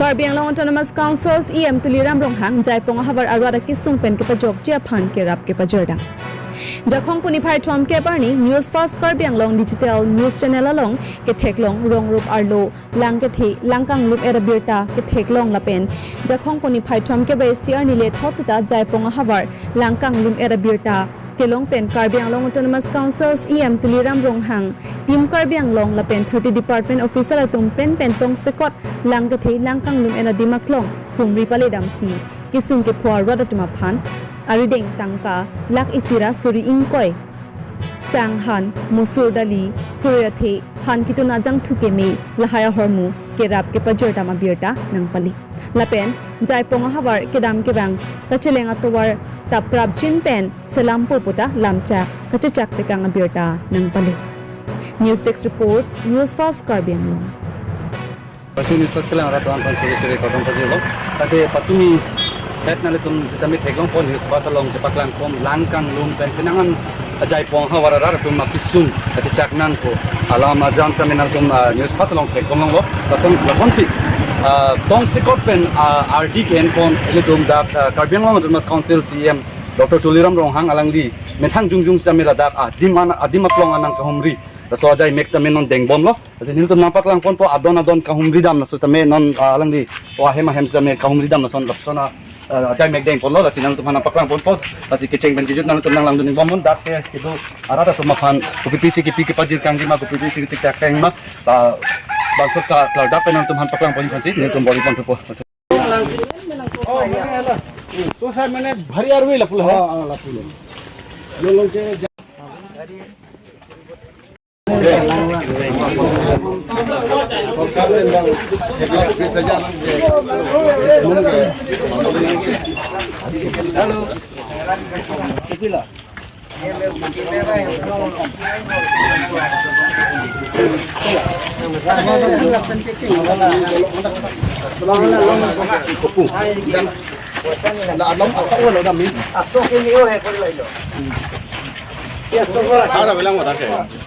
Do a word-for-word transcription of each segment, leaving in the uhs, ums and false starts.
Karbi Anglong Autonomous Council C E M Tuliram Ronghang Jaipong ahavar arat akesung pen kepajokji aphan kerap kepajordam. Jakhong pu niphai thomkep arni News First Karbi Anglong Digital News Channel along ketheklong rong rup arlo lang kethe lang kanglum-et abirta ketheklong lapen Jakhong pu niphai thomkep ra isi arni le thot seta Jaipong ahavar lang kanglum-et abirta kelong pen Karbi Anglong Autonomous Council C E M Tuliram Ronghang, Team Karbi Anglong lapen thirty department officer atum pen pen tongsekot lang kethe lang kanglum-et adim aklong humri paledamsi kesung kepho arat atum aphan arideng tangka lakh isi ra suri ingkoi, sang han, musur dali, phurui athe, han kitun ajangthu keme lahai ahormu kerap kepajordam abirta nangpali. Lapen Jaipong ahavar kedam kevang kacheleng atovar ta prapjin pen selampo puta lamchak kachechak tekang abirta nangpali. News Desk Report, News First Karbi Anglong. Pasu News First kelang arat doan aphan suri suri kardom pajirlo. Tangte patumi het nanglitum sitame theklongpo News First along chepaklangpon lang kanglum pen penang an Jaipong ahavar arat atum akesung kachechak nangpo alam ajam sitame nangtum, ah, News First along theklonglo. Lason lasonsi, ah, tongsekot pen, ah, ardi ke-enpon ilitum dak, ah, Karbi Anglong Autonomous Council C E M Doctor Tuliram Ronghang alangli methang jongjong sitame ladak, ah, adim an adim aklong an nangkahumri. Laso ajai mek sitame non dengbomlo. Lasi nelitum nangpaklangponpo adon adon kahumridam laso tame non, ah, alangli o ahem ahem sitame kahumridam lason lason, ah, ah, ajai mek dengponlo. Lasi nangtum aphan nangpaklangponpo. Lasi kecheng pen kejut nangtum nanglangdun ingbomnon dak ke kedo arat atum aphan kopi pisi kepi kepajir kangji ma kopi pisi kechechak kang ma, ah, bangso ka klardak pen nangtum aphan paklangpon aphansi nelitum bor-iponthupo. तो सर मैंने भरी आर हुई लपुल है। हाँ, हाँ, लपुल है। ये लोग के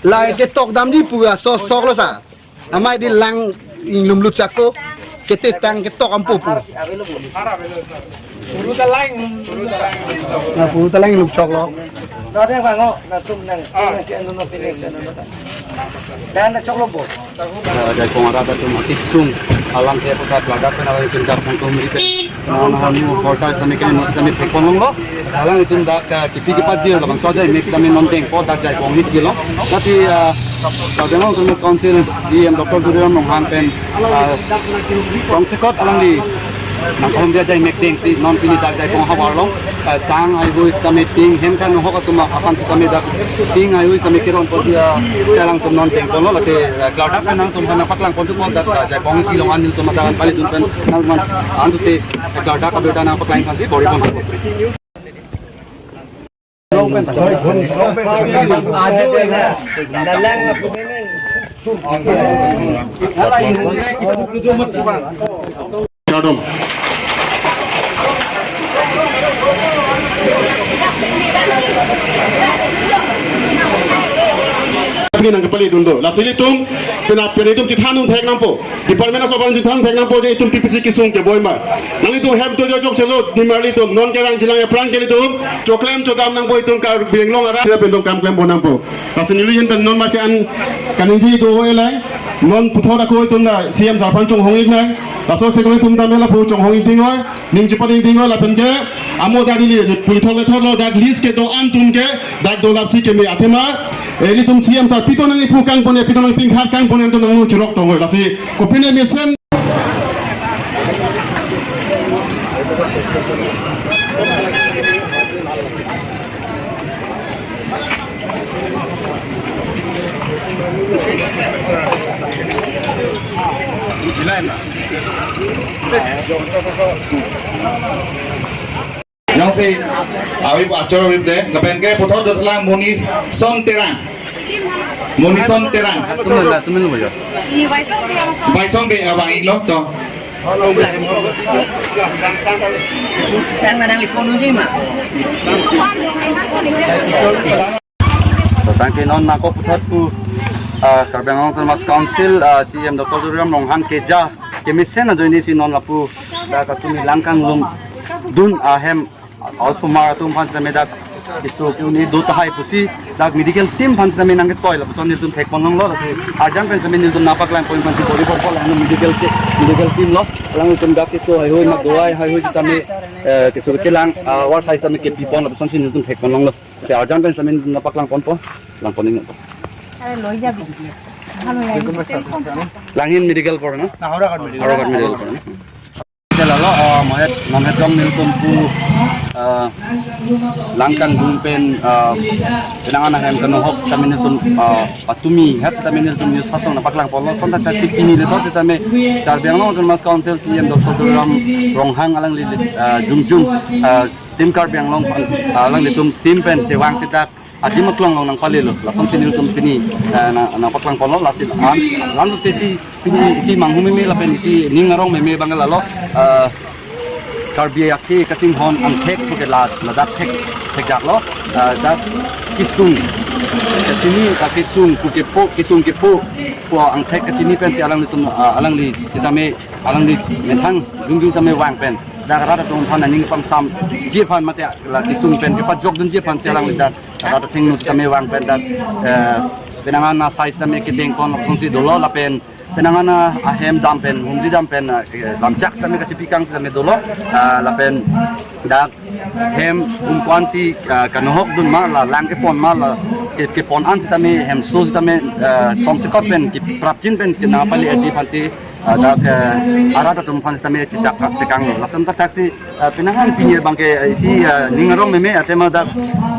Lai ketok damji pu aso sok lo sa. Amei di lang inglum lut chaklo, kete tang ketok ampo pu. Puru ta lang, puru ta lang inglum choklo. Dan na choklo bo. Jaipong arat atum akesung alam ke putar ladak pen alang itum dak nangkahumri pen non hanu portal sami kene non sami thekponlonglo. Alang itum dak, ah, kepi kepajir labangso ajai mek sitame non dengpo dak Jaipong ni thilo. Lasi, ah, Karbi Anglong Autonomous Council C E M Doctor Tuliram Ronghang pen, ah, tongsekot alangli nangkahumri ajai mek dengsi non pini dak Jaipong ahavar along, ah, sang haihui sitame ting hem kan hok atum aphan sitame dak ting haihui sitame keron poti, ah, alangtum non dengponlo. Lasi, ah, klardak pen nangtum aphan nangpaklangponthupo dak, ah, Jaipong ni thilong an nelitum adak an pali dun pen nangtum aphan antusi klardak abirta nangpaklang aphansi bor-iponthupo. Kardom. Pini nangkepali dun do. Lasi ilitum, pina, pina itum chethan un thek nangpo. Department aso abang chethan thek nangpo je itum P P C kesung keboi ma. Nanglitum hem to jok chelo, dim arlitum, non kerang jilang aphrang ke ilitum choklem chodam nangpo itum Karbi Anglong arat. Sira pen itum kam klempon nangpo. Lasi neli ahin pen non ma ke-an kaningje do-o elai. Non puthot ako itum na C M sir aphan chonghong-ik nang. Laso si kami tum damela pu chonghong-ik ding oi. Ning chepading ding oi lapen ke amo dak ili pulithok lethok lo dak list kedo-an atum ke dak dolap si keme athema. Ilitum C M sir pito nang-ipu kangpon, pito nangpingkhat kangpon atum nangchurok tong oi. Lasi kopine mesen. Jongsi awip achor awip de, lapen ke puthot dotlang Monison Terang. Monison Terang. Tumela, tumela bojo. Baisong be abang iklo to. Sang na nang lipon unji ma. Tangte non nangkok puthot pu, ah, Karbi Anglong Autonomous Council, ah, C E M Doctor Tuliram Ronghang keja Kemesen ajoine si non lapu dak Patumi lang kanglum dun ahem a-osomar atum aphan sitame dak keso ke-un-e do tahai pusi dak medical team aphan sitame nangketoi lapuson nelitum thekpon longlo, lasi arjan pen sitame nelitum nangpaklang pon aphansi bor-i ponpo, lahenlo medical te-, medical team lo, alanglitum dak keso haihui ma dawai haihui sitame, eh, keso kechelang, ah, awar sai sitame kepipon lapusonsi nelitum thekpon longlo. Lasi arjan pen sitame nelitum nangpaklang ponpo, lang pon ingpo. আরে লৈ যাবি। ভালো লাগে। Langhin medical apor, no? Howraghat medical. Howraghat medical apor, no? Ite lalo, ah, mohet, mohet dong nelitum pu, ah, lang kanglum pen, ah, penang an ahem kanohok sitame nelitum, ah, Patumi het sitame nelitum news pasong nangpaklang ponlo, lason thakthaksi pini le thot sitame Karbi Anglong Autonomous Council C E M Doctor Tuliram Ronghang alangli, ah, jongjung, ah, Team Karbi Anglong, ah, alanglitum team pen chevangsi dak adim aklong along nangpalelo. Lasonsi nelitum pini, eh, nang, nangpaklang ponlo, lasi an, lason sesi pini isi manghu meme lapen isi ning arong meme abang lalo, eh, Karbi akhei kachinghon angthek puke la, ladak thek, thekdaklo, eh, dak kesung kachini, dak kesung pu kepo, kesung kepo pu angthek kachini pensi alanglitum, eh, alangli sitame, alangli methang jongjung sitame vang pen dak rat atum aphan aning pangsamji aphan mate la kesung pen kepajokdunji aphansi alangli dak rat athengno sitame vang pen dak, eh, penang an asai sitame kedeng pon lapuson si dolo lapen penang an ahem dam pen humri dam pen, eh, lamchak sitame kachipikang sitame dolo, ah, lapen dak hem ungkwan si, ah, kanohok dun ma la lang kepon ma la ke-, kepon an sitame hemso sitame, eh, tongsekot pen keprapjin pen kenangpale aji aphansi, ah, dak, eh, arat atum aphan sitame chechak tekanglo. Lason thakthaksi, ah, penang an pini abangke, eh, isi, eh, ning arong meme athema dak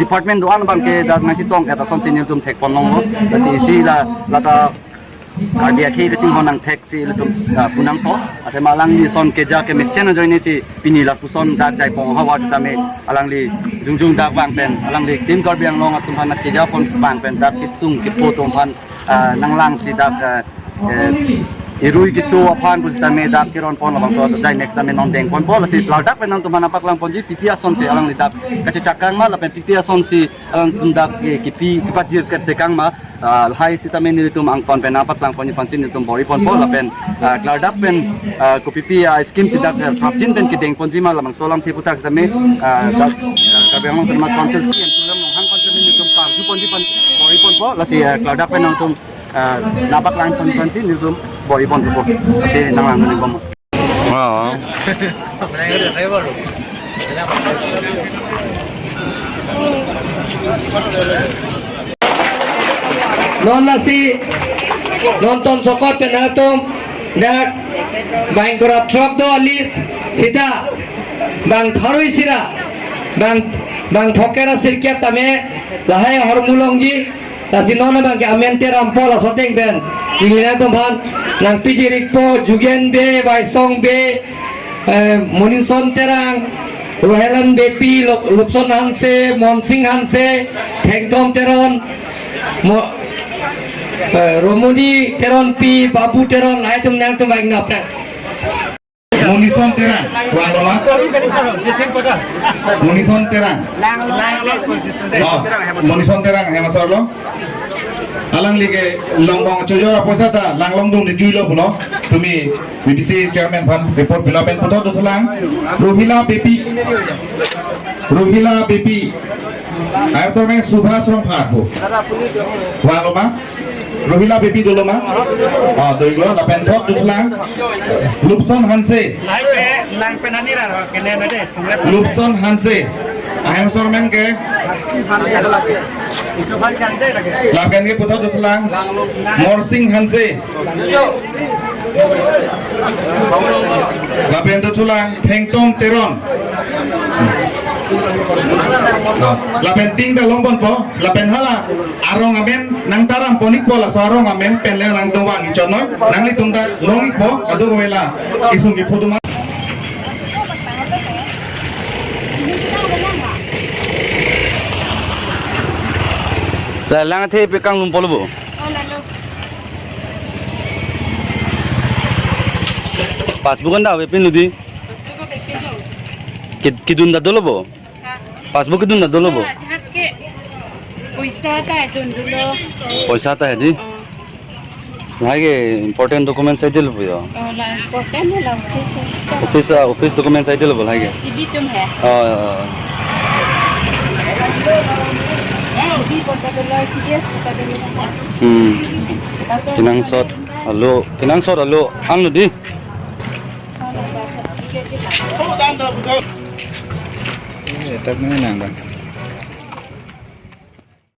department do-an abangke dak nangchetong et asonsi nelitum thekpon longlo. Lasi isi la, lata Karbi akhei kachinghon angthek si ilitum, ah, punangpo. Athema alangli son keja kemesen ajoine si pini lapuson dak Jaipong havar sitame alangli jongjung dak vang pen, alangli Team Karbi Anglong atum aphan cheja pon vang pen dak kesung kepo atum aphan, ah, nanglangsi dak, eh, eh, irui kecho aphan pusitame dak keron pon labangso ajai next time non deng ponpo, lasi klardak pen nangtum aphan nangpaklang ponji pipi asonsi alangli dak kachechak kang ma lapen pipi asonsi alangtum dak, eh, kepi kepajir ketekang ma, ah, lahai sitame nelitum angton pen nangpaklang ponji aphansi nelitum bor-i ponpo lapen, ah, klardak pen, ah, kopipi, ah, scheme si dak, eh, prapjin pen kedeng ponji ma labangso alamthe aputhak sitame, ah, dak, ah, Karbi Anglong Autonomous Council C E M Tuliram Ronghang aphan sitame nelitum karju ponji aphan bor-i ponpo, lasi, ah, klardak pen nangtum, ah, nangpaklang ponji aphansi nelitum bor-i ponpo. Lasi nanglang neli bom. Oh. Non lasi, non tonsokot pen atum dak bang kurap throk do alis sita bang tharui sira bang, bang throkkep ra sirkep tame lahai ahormu longji. Lasi non abangke amen Teram po laso ateng pen. Jingli nangtum aphan nangpiji rikpo Jugen Bey, Vaisong Bey, eh, Monison Terang, Rohelan Beypi, Lok-, Lukson Hanse, Monsing Hanse, Thengtom Teron, Mo-, eh, Romoni Teronpi, Babu Teron, lahai atum nangtum vang nap nang. Monison Terang, vanglo ma? Monison Terang. Oh, Monison Terang, ahem asor lo. Alangli ke longbong chojor apoisa ta langlong dun ni juilo pulo. Tumi B D C chairman aphan report pilo pen puthot dothulang. Rohila Beypi. Rohila Beypi. Ahem asor me Subhas Rongphar pu. Vanglo ma? Rohila Beypi dolo ma? Ah, dolo, lapen thot dothulang. Lupson Hanse. Lang pe, lang pe nani ra, kene na de, tung le. Lupson Hanse. Ahem asor men ke. Lapen ke puthot dothulang. Morsing Hanse. Lapen dothulang Thengtom Teron. Nah, lapen ting ta long ponpo, lapen hala arong amen nangtaram pon ikpo, laso arong amen pen le nangtum vang ichot noi, nanglitum ta long ikpo, kadokave la kesung kepo atum. La lang athe pi kanglum polo bo. Oh, lalo. Passbook an da avepin lo di. Passbook avepin lo. Ke, kedun ta dolo bo. Ha? Passbook kedun ta dolo bo. Ha, sihat ke. Poisa ta dun dolo. Poisa ta di. Oh. Lahai ke important documents aidil puyo. Oh, la important hai la office hai. Office, ah, office documents aidil bo lahai ke. C B atum hai. Oh, oh, oh. C B kota dolo, C D S kota dolo. Hmm. Kenangsot alo, kenangsot alo, ang lo dei. Eh, tak ini nang bang.